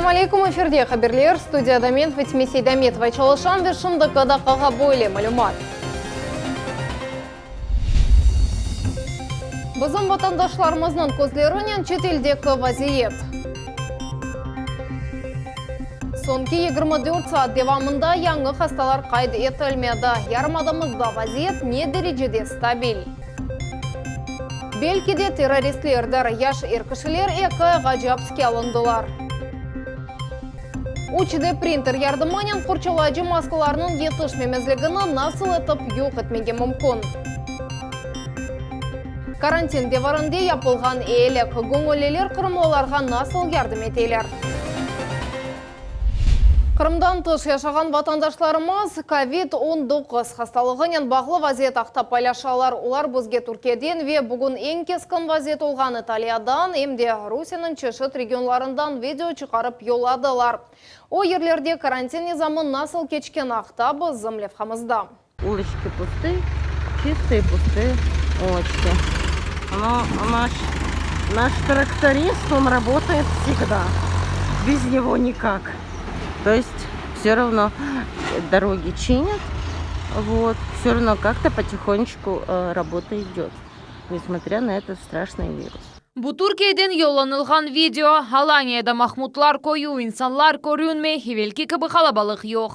Selâm aleykum, efirde haberler, studiyada men, Fatime Seydametova, çalışam ve şimdiki daqqağa böyle malümat. Bizim vatandaşlarımıznıñ közlerinen çeteldeki vaziyet. Soñki 24 saat devamında yañı hastalar qayd etilmedi. Yarımadamızda vaziyet ne derecede stabil? Belki de terroristlerdir. Yaş er kişiler eki ayğace apske alındılar. Üç D printer yardımınen qorçalayıcı maskalarnıñ yetişmemezligini nasıl etip yoq etmege mümkün? Karantin devirinde yapılğan eyilik, göñülliler qırımlılarğa nasıl yardım eteler? Qırımdan tış yaşağan vatandaşlarımız kovid 19 hastalığınen bağlı vaziyet aqta paylaşalar. Olar bizge Türkiyeden ve bugün eñ keskin vaziyet olğan İtaliyadan, em de Rusiyeniñ çeşit regionlarından video çıqarıp yolladılar. O yerlerde karantin nizamı nasıl keçkeni aqta bizim levhamızda. Улочки пусты, чистые пустые улочки. Но наш, наш тракторист, он работает всегда. Без него никак. То есть все равно дороги чинят, вот, все равно как-то потихонечку э, работа идет, несмотря на этот страшный вирус. Bu Türkiyeden yollanılğan video. Alaniyada Mahmutlar köyü, insanlar körünmey, evelki kibi qalabalıq yoq.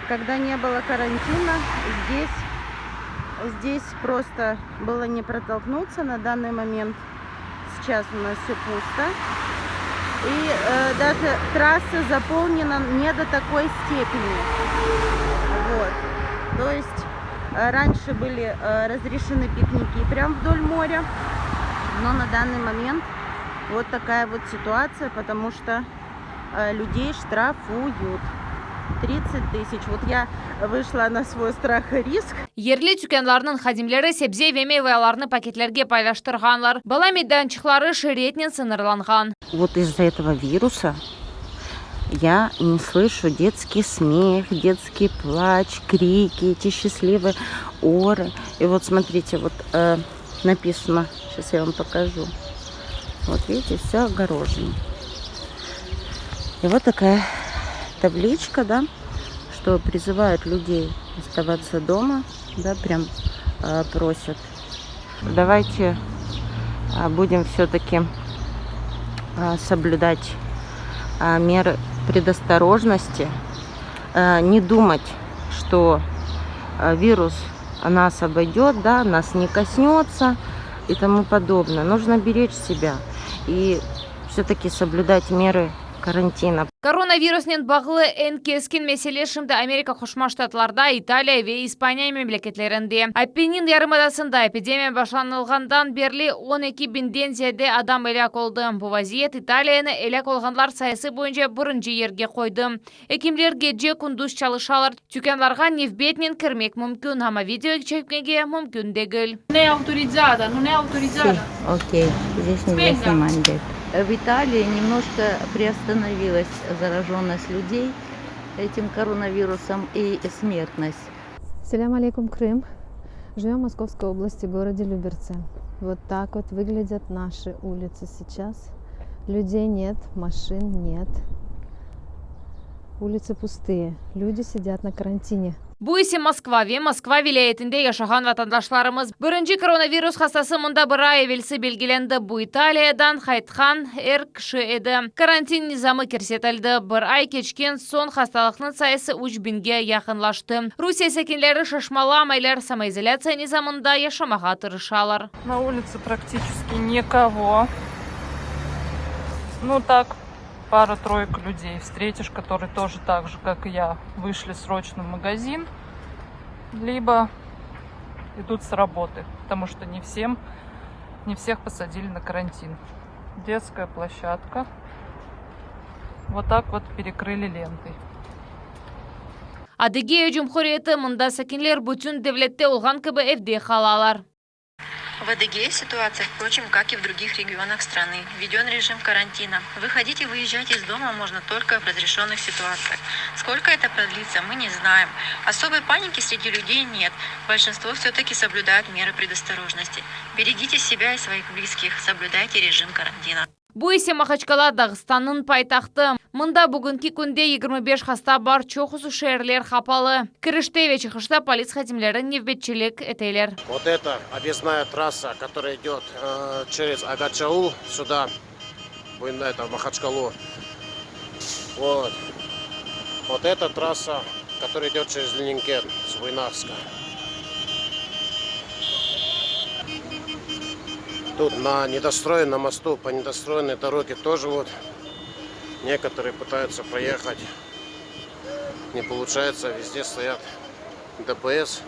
Когда не было карантина, здесь, здесь просто было не протолкнуться на данный момент. Сейчас у нас все пусто. И э, даже трасса заполнена не до такой степени. Вот. То есть э, раньше были э, разрешены пикники прямо вдоль моря, но на данный момент вот такая вот ситуация, потому что э, людей штрафуют. 30 тысяч. Вот я вышла на свой страх и риск. Yerli tükânlarnıñ hadimleri sebze ve meyvalarnı paketlerge paylaştırğanlar. Bala meydançıqları şeritnen sıñırlanğan. Вот из-за этого вируса я не слышу детский смех, детский плач, крики, эти счастливые оры. И вот смотрите, вот э, написано, сейчас я вам покажу. Вот видите, все огорожено. И вот такая табличка, да, что призывают людей оставаться дома, да, прям э, просят. Давайте э, будем все-таки э, соблюдать э, меры предосторожности, э, не думать, что э, вирус нас обойдет, да, нас не коснется и тому подобное. Нужно беречь себя и все-таки соблюдать меры карантина. Koronavirusnen bağlı eñ keskin mesele şimdi Amerika Qoşma Ştatlarda, İtaliya ve İspaniya memleketlerinde. Apennin yarımadasında epidemiya başlanılğandan berli 12 biñden ziyade adam elâk oldı. Bu vaziyet İtaliyanı elâk olğanlar sayısı boyunca birinci yerge qoydı. Ekimler gece kündüz çalışalar. Tükânlarğa nevbetnen kirmek mümkün, amma video çekmege mümkün degil. Non è autorizzata, non è autorizzata. Окей, здесь нельзя Spenga. снимать, говорит. В Италии немножко приостановилась зараженность людей этим коронавирусом и смертность. Селям алейкум, Крым. Живем в Московской области, городе Люберцы. Вот так вот выглядят наши улицы сейчас. Людей нет, машин нет. Улицы пустые. Люди сидят на карантине. Bu ise Moskva ve Moskva vilâyetinde yaşağan vatandaşlarımız. Birinci koronavirus hastası mında bir ay evelsi belgilendi. Bu İtaliyadan qaytqan er kişi edi. Karantin nizamı kirsetildi. Bir ay keçken soñ hastalıqnıñ sayısı 3000ge yaqınlaştı. Rusiye sakinleri şaşmalamaylar, samoizolâtsiya nizamında yaşamağa tırışalar. На улице практически никого. Ну так, пара-тройка людей встретишь, которые тоже так же, как и я, вышли срочно в магазин, либо идут с работы, потому что не всем, не всех посадили на карантин. Детская площадка. Вот так вот перекрыли лентой. Adıgeya Cumhuriyeti mında sakinler bütün devlette olğan kibi evde qalalar. В Адыгее ситуация, впрочем, как и в других регионах страны. Введен режим карантина. Выходить и выезжать из дома можно только в разрешенных ситуациях. Сколько это продлится, мы не знаем. Особой паники среди людей нет. Большинство все-таки соблюдают меры предосторожности. Берегите себя и своих близких. Соблюдайте режим карантина. Bu ise Mahaçkala, Dağıstannıñ paytahtı. Mında bugünki künde 25 hasta bar, çoqusı şeerler qapalı. Kirişte ve çıqışta polis hadimleri nevbetçilik eteler. Вот это объездная трасса, которая идет через Агачаул сюда, в это, в Махачкалу. Вот. Вот эта трасса, которая идет через Ленинкен, с Буйнакска. Тут на недостроенном мосту, по недостроенной дороге тоже вот некоторые пытаются проехать. Не получается, везде стоят ДПС.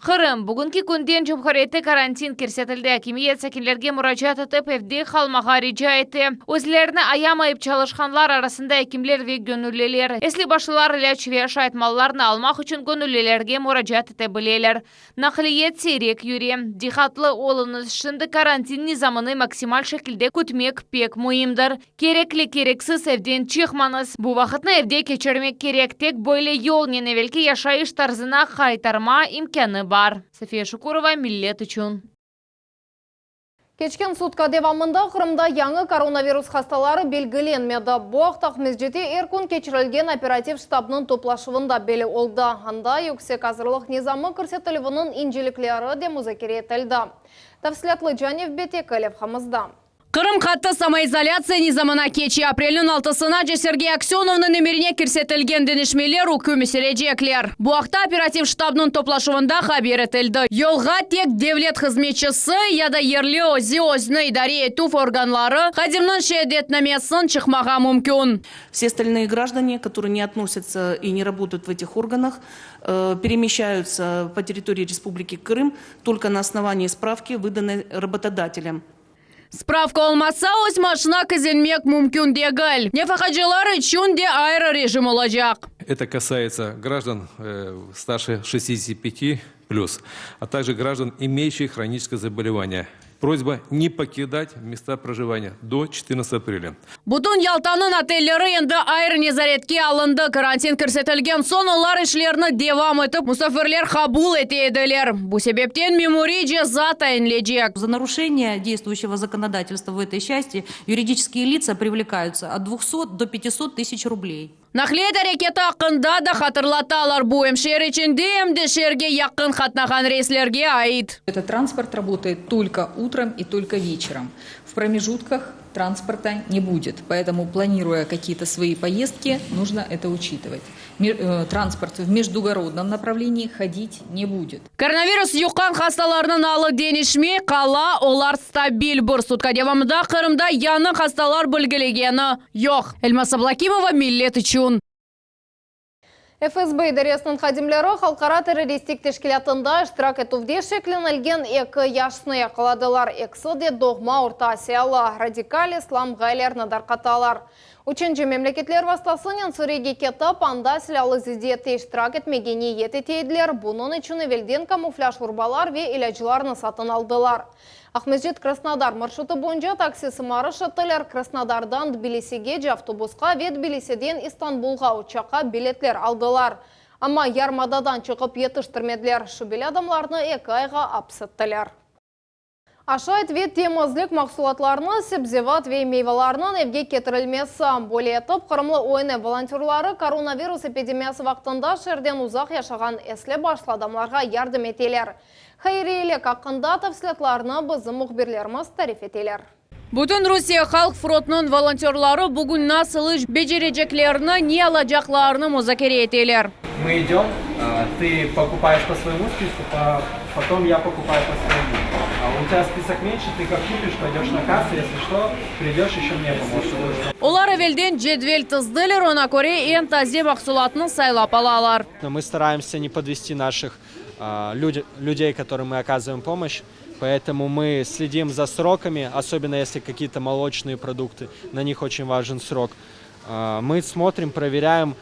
Qırım. Bugünki künden cumhuriyette karantin kirsetildi. Akimiyet sakinlerge muracaat etip, evde qalmağa rica ete. Özlerini ayamayıp çalışqanlar arasında ekimler ve göñülliler. Esli başlılar ilâc ve aşayt mallarını almaq içün göñüllilerge muracaat ete bileler. Naqliyet siyrek yüre. Diqqatlı oluñız, şimdi karantin nizamını maksimal şekilde kütmek pek müimdir. Kerekli kereksiz evden çıqmañız. Bu vaqıtnı evde keçirmek kerek. Tek böyle yolnen evelki yaşayış tarzına qaytarma imkânı bar. Safiye Şukurova, Millet içün. Keçken sutka devamında Qırımda yañı koronavirus hastaları belgilenmedi. Bu aqta Aqmescitte er kün keçirilgen operativ ştabnıñ toplaşuvında belli oldı. Anda yüksek azırlıq nizamı kirsetilüviniñ incelikleri de muzakere etildi. Tafsilâtlıca nevbetteki levhamızda. Qırım qattı samoizolâtsiya nizamına keçe. Aprelniñ altısınace Sergey Aksönovnıñ emirine kirsetilgen deñişmeler üküm sürecekler. Bu aqta operativ ştabnıñ toplaşuvında haber etildi. Yolğa tek devlet hızmetçisi ya da yerli özü-özüni idare etüv organları hadimniñ şeadetnamesinen çıqmağa mümkün. Все остальные граждане, которые не относятся и не работают в этих органах, перемещаются по территории Республики Крым только на основании справки, выданной работодателем. Spravka olmasa, öz maşina kezinmek mümkün degil. Nefaqacılar içün de ayrı rejim olacaq. Это касается граждан старше 65 плюс, а также граждан, имеющих хроническое заболевание. Просьба не покидать места проживания до 14 апреля. Bütün Yaltanıñ otelleri endi ayrı nezaretke alındı. Karantin kirsetilgen soñ olar işlerini devam etip, musafirler qabul ete ediler. Bu sebepten memuriy ceza tayinlecek. За нарушение действующего законодательства в этой части юридические лица привлекаются от 200 до 500 тысяч рублей. Naqliyet areketi aqqında da hatırlatalar. Bu em şeer içinde, em de şeerge yaqın qatnağan reyslerge ait. Этот транспорт работает только утром и только вечером. В промежутках транспорта не будет. Поэтому, планируя какие-то свои поездки, нужно это учитывать. Транспорт в междугородном направлении ходить не будет. Koronavirus yuqqan hastalarnıñ alı deñişmey qala, olar stabil. Bir sutka devamında Qırımda yañı hastalar belgilegeni yoq. Elmaz Ablakimova, Millet içün. FSB idaresiniñ hadimleri halqara terroristik teşkilâtında iştirak etüvde şeklenilgen eki yaşnı yaqaladılar. Ekisi de doğma Orta Asiyalı, radikal islam ğayelerini darqatalar. Üçünci memleketler vastasınen Suriyege ketip, anda silâlı zıddiyette iştirak etmege niyet ete ediler. Bunıñ içün evelden kamuflâj urbalar ve ilâclarnı satın aldılar. Aqmescit Krasnodar marşrutı boyunca taksi sımarış ettiler, Krasnodardan Tbilisige avtobusqa ve Tbilisiden İstanbulğa uçaqqa biletler aldılar. Amma yarımadadan çıqıp yetiştirmediler. Şübeli adamlarnı 2 ayğa apis ettiler. Aşayt ve temizlik mahsulatlarını, sebzevat ve meyvalarnıñ evge ketirilmesi. Böyle etip, Qırımlı OYN volontörları koronavirus epidemiyası vaqtında şeerden uzaq yaşağan esli başlı adamlarğa yardım eteler. Hayriyelik aqqında tafsilâtlarnı bizim mühbirlerimiz tarif eteler. Bütün Rusiye Halq frontunıñ volontörları bugün nasıl iş becereceklerini, ne alacaqlarını muzakere eteler. Мы идем, ты покупаешь по своему списку, потом я покупаю по своему. А у тебя список меньше, ты как купишь, пойдешь на кассу, если что, придешь, еще мне поможешь. Olar evelden cedvel tizdiler, oña köre eñ taze mahsulatnı saylap alalar. Но мы стараемся не подвести наших людей, которым мы оказываем помощь. Поэтому мы следим за сроками, особенно если какие-то молочные продукты, на них очень важен срок. Мы смотрим, проверяем,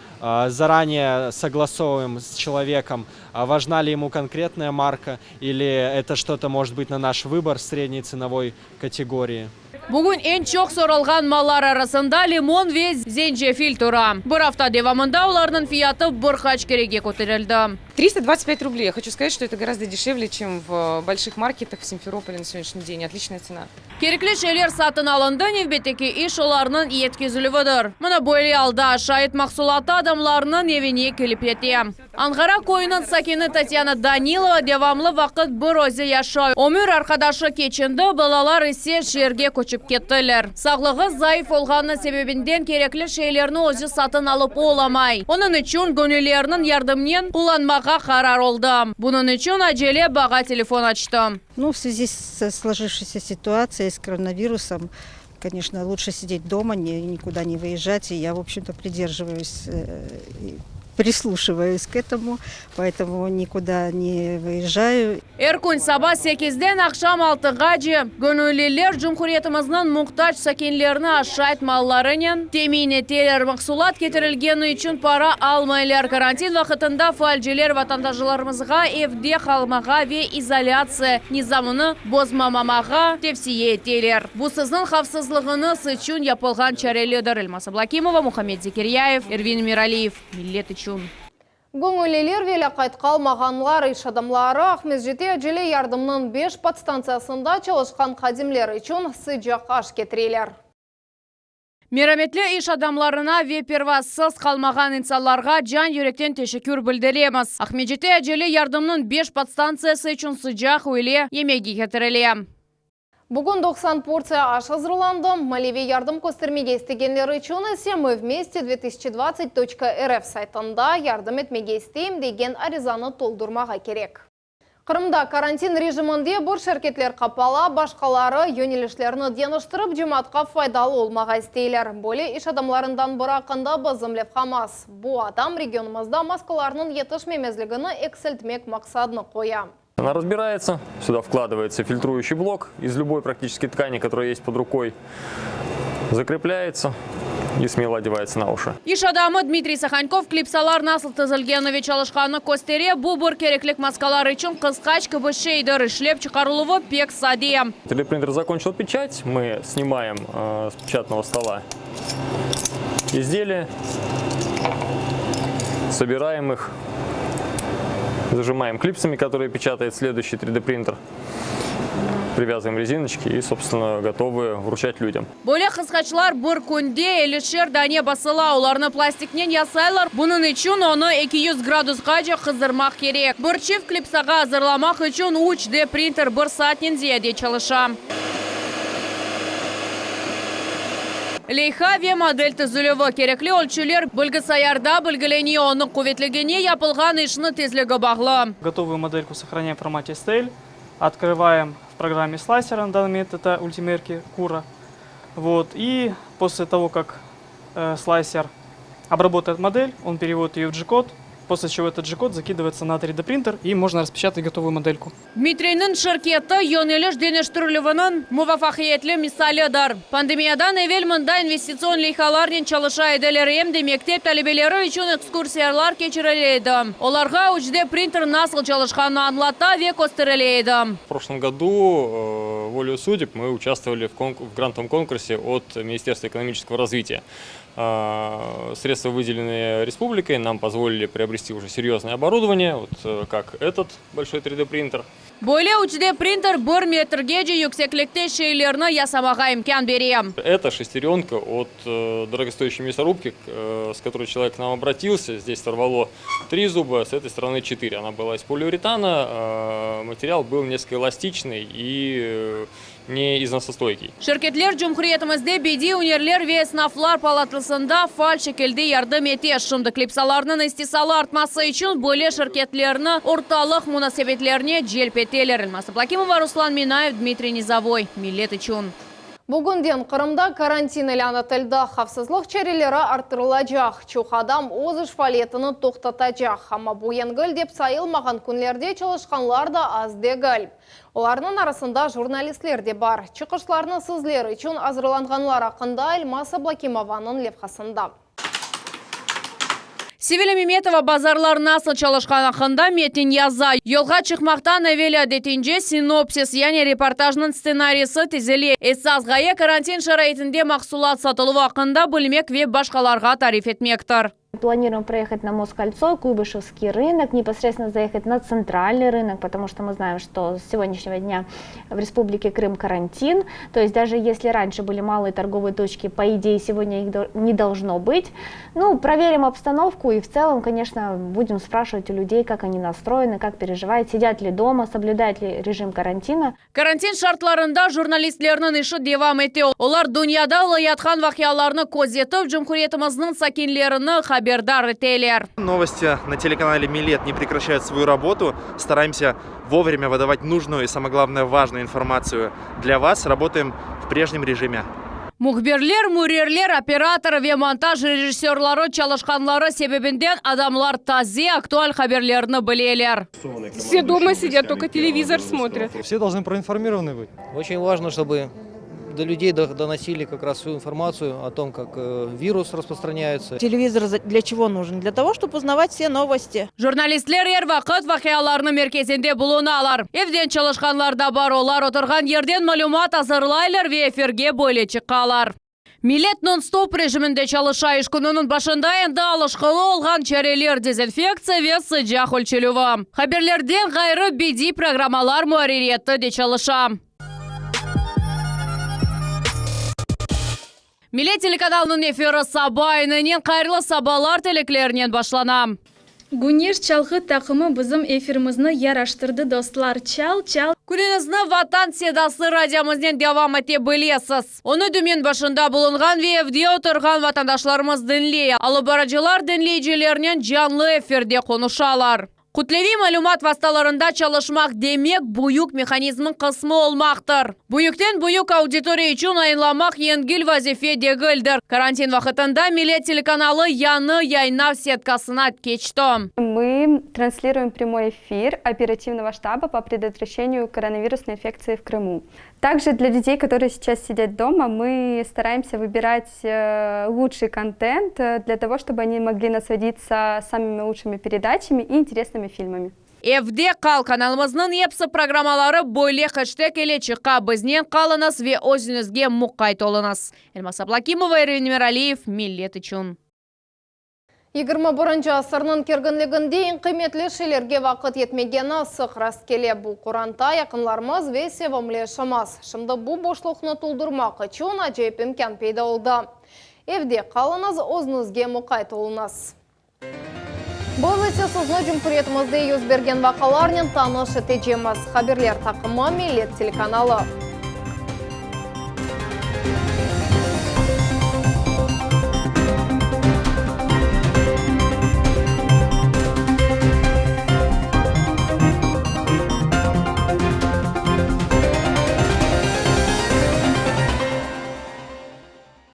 заранее согласовываем с человеком, важна ли ему конкретная марка или это что-то может быть на наш выбор средней ценовой категории. Bugün eñ çoq soralğan mallar arasında limon ve zencefil tura. Bir afta devamında olarnıñ fiyatı bir qaç kerege köterildi. 325 рублей. Я хочу сказать, что это гораздо дешевле, чем в больших маркетах в Симферополе на сегодняшний день. Отличная цена. Kerekli şeyler satın alındı, nevbetteki iş olarnıñ yetkizilüvidir. Mına böyle alda aşayt mahsulatı adamlarnıñ evine kelip yete. Anğara köyüniñ sakini Tatyana Danilova devamlı vaqıt bir özü yaşay. Ömür arqadaşı keçindi, balalar ise şeerge köçip kettiler. Sağlığı zayıf olğanı sebebinden kerekli şeylerni özü satın alıp olamay. Onıñ içün göñüllerniñ yardımınen qullanmağa qarar oldı. Bunıñ içün acele bağğa telefon açtı. Ну, в связи с сложившейся ситуацией, с коронавирусом, конечно, лучше сидеть дома, никуда не выезжать. И я, в общем-то, придерживаюсь, прислушиваюсь к этому, поэтому никуда не выезжаю. Er kün saba sekizden aqşam altığace göñülliler cumhuriyetimizniñ muhtac sakinlerini aşayt mallarınen temin eteler. Mahsulat ketirilgeni içün para almaylar. Karantin vaqıtında faalciler vatandaşlarımızğa evde qalmağa ve izolâtsiya nizamını bozmamamağa tevsiye eteler. Bu siziñ havfsızlığıñız içün yapılğan çarelidir. Elmaz Ablâkimova, Muhammed Zekiryayev, Ervin Miraliyev, Millet içün. Göñülliler ve lâqayt qalmağanlar iş adamları Aqmescitte acele yardımnıñ beş podstantsiyasında çalışqan hadimler içün sıcaq aş ketireler. Merametli iş adamlarına ve pervasız qalmağan insanlarğa can-yürekten teşekkür bildiremiz. Aqmescitte acele yardımnıñ beş podstantsiyası içün sıcaq üyle yemegi ketirile. Bugün 90 portsiya aş azırlandı. Maliyeviy yardım köstermege istegenler içün ise mıvmeste 2020 toçka rf saytında yardım etmege isteyim degen arizanı toldurmağa kerek. Qırımda karantin rejiminde bir şirketler qapala, başqaları yönelişlerini deñiştirip, cemaatqa faydalı olmağa isteyler. Böyle iş adamlarından biri aqqında bizim levhamız. Bu adam regionımızda maskalarnıñ yetişmemezligini eksiltmek maqsadını qoya. Она разбирается, сюда вкладывается фильтрующий блок из любой практически ткани, которая есть под рукой, закрепляется и смело одевается на уши. İş adamı Dmitriy Sahankov klipsalar nasıl tizilgeni ve çalışqanını köstere, bu bir kereklik maskalar içün qısqaç kibi şeydir, işlep çıqarıluvı pek sade. 3D принтер закончил печать, мы снимаем э, с печатного стола изделия, собираем их, зажимаем клипсами, которые печатает следующий 3D принтер, привязываем резиночки и, собственно, готовы вручать людям. Böyle qısqaçlar bir künde ellişer dane basıla, olarnı plastiknen yasaylar, bunıñ içün onı 200 gradusqace qızdırmaq kerek. Bir çift klipsağa azırlamaq içün 3D printer bir saatnen ziyade çalışa. Leyha ve model tizilüvi, kerekli ölçüler bilgisayarda belgilene, onıñ quvetligine yapılğan işniñ tezligi bağlı. Готовую модельку сохраняем в формате STL, открываем в программе слайсера, на данный момент это Ultimaker Cura. Вот, и после того, как э, слайсер обработает модель, он переводит ее в G-код, после чего этот G-код закидывается на 3D принтер и можно распечатать готовую модельку. Dmitriyniñ şirketi yöneliş deñiştirilüviniñ muvafaqiyetli misalidir. Pandemiyadan evel mında investitsion leyhalarnen çalışa ediler, em de mektep talebeleri içün ekskursiyalar keçirile edi. Olarğa 3D printer nasıl çalışqanını añlata ve kösterile edi. В прошлом году э, волею судеб мы участвовали в, конк- в грантовом конкурсе от Министерства экономического развития. А, Средства, выделенные республикой, нам позволили приобрести уже серьезное оборудование, вот э, как этот большой 3D принтер. Böyle 3D printer bir metrgece yükseklikte şeylerni yasamağa imkân bere. Это шестеренка от э, дорогостоящей мясорубки, э, с которой человек к нам обратился. Здесь сорвало три зуба, с этой стороны четыре. Она была из полиуретана, э, материал был несколько эластичный и э, не износостойкий. Şirketler cumhuriyetimizde bediy ünerler ve esnaflar palatasında faal şekilde yardım ete. Şimdi klipsalarnıñ istisalı artması içün böyle şirketlerni ortalıq munasebetlerine celp eteler. Elmaz Ablâkimova, Ruslan Minayev, Dmitriy Nizovoy. Millet içün. Bugünden Qırımda karantin ilân etildi. Havfsızlıq çareleri arttırılacaq. Çoq adam öz iş faaliyetini toqtatacaq. Amma bu yengil dep sayılmağan künlerde çalışqanlar da az degil. Olarnıñ arasında jurnalistler de bar. Çıqışlarnı sizler içün azırlanğanlar aqqında Elmaz Ablâkimovanıñ levhasında. Sevilâ Memetova bazarlar nasıl çalışqanı aqqında metin yaza. Yolğa çıqmaqtan evel adetince sinopsis, yani reportajnıñ stsenariysi tizile. Esas ğaye karantin şaraitinde mahsulat satıluvı aqqında bilmek ve başqalarğa tarif etmektir. Планируем проехать на Москольцо, Куйбышевский рынок, непосредственно заехать на центральный рынок, потому что мы знаем, что с сегодняшнего дня в Республике Крым карантин. То есть даже если раньше были малые торговые точки, по идее сегодня их не должно быть. Ну, проверим обстановку и в целом, конечно, будем спрашивать у людей, как они настроены, как переживают, сидят ли дома, соблюдают ли режим карантина. Karantin şartlarında jurnalistlerniñ işi devam ete. Olar dünyada olayatqan vaqialarnı közetip, cumhuriyetimizniñ sakinlerini haberdar eteler. Новости на телеканале Millet не прекращают свою работу. Стараемся вовремя выдавать нужную и, самое главное, важную информацию для вас. Работаем в прежнем режиме. Mühbirler, müreerler, operator ve montaj rejissörları çalışqanları sebebinden adamlar taze, aktual haberlerni bileler. Все дома сидят, только телевизор смотрят. Все должны проинформированы быть. Очень важно, чтобы до людей доносили как раз всю информацию о том, как э, вирус распространяется. Телевизор для чего нужен? Для того, чтобы узнавать все новости. Jurnalistler er vaqıt vaqialarnıñ merkezinde bulunalar. Evden çalışqanlar da bar, olar oturğan yerden malümat azırlaylar ve efirge böyle çıqalar. Millet non-stop rejiminde çalışa, iş kününiñ başında endi alışqılı olğan çareler, dezinfektsiya ve sıcaq ölçelüvi. Haberlerden ğayrı, bediy programmalar muarririyeti de çalışa. Millet telekanalınıñ efiri saba aynınen hayırlı sabalar tileklerinen başlana. Güneş çalğı taqımı bizim efirimizni yaraştırdı, dostlar, çal, çal. Künüñizni Vatan sedası radiomıznen devam ete bilesiz. Onı dümen başında bulunğan ve evde oturğan vatandaşlarımız diñley. Alıp barıcılar diñleyicilernen canlı efirde qonuşalar. Kütleviy malümat vastalarında çalışmaq demek, büyük mehanizmniñ qısmı olmaqtır. Büyükten büyük auditoriya içün ayınlamaq yengil vazife degildir. Karantin vaqıtında Millet telekanalı yañı yayınlav setkasına keçti. Мы транслируем прямой эфир оперативного штаба по предотвращению коронавирусной инфекции в Крыму. Также для людей, которые сейчас сидят дома, мы стараемся выбирать э, лучший контент э, для того, чтобы они могли насладиться самыми лучшими передачами и интересными фильмами. Evde qal kanalımıznıñ episi programmaları böyle heşteg ile çıqa, Biznen qalıñız ve özüñizge muqayt oluñız. Elmaz Ablâkimova, Ervin Emiraliyev, Millet içün. 21-nci asırnıñ kerginliginde eñ qıymetli şeylerge vaqıt yetmegeni sıq rastkele. Bu qoranta, yaqınlarımız ve sevimli eşimiz. Şimdi bu boşluqnı toldurmaq içün acayip imkân peyda oldı. Evde qalıñız, özüñizge muqayt oluñız. Biz ise sizni cumhuriyetimizde yüz bergen vaqialarnen tanış etecemiz. Haberler taqımı, Millet telekanalı.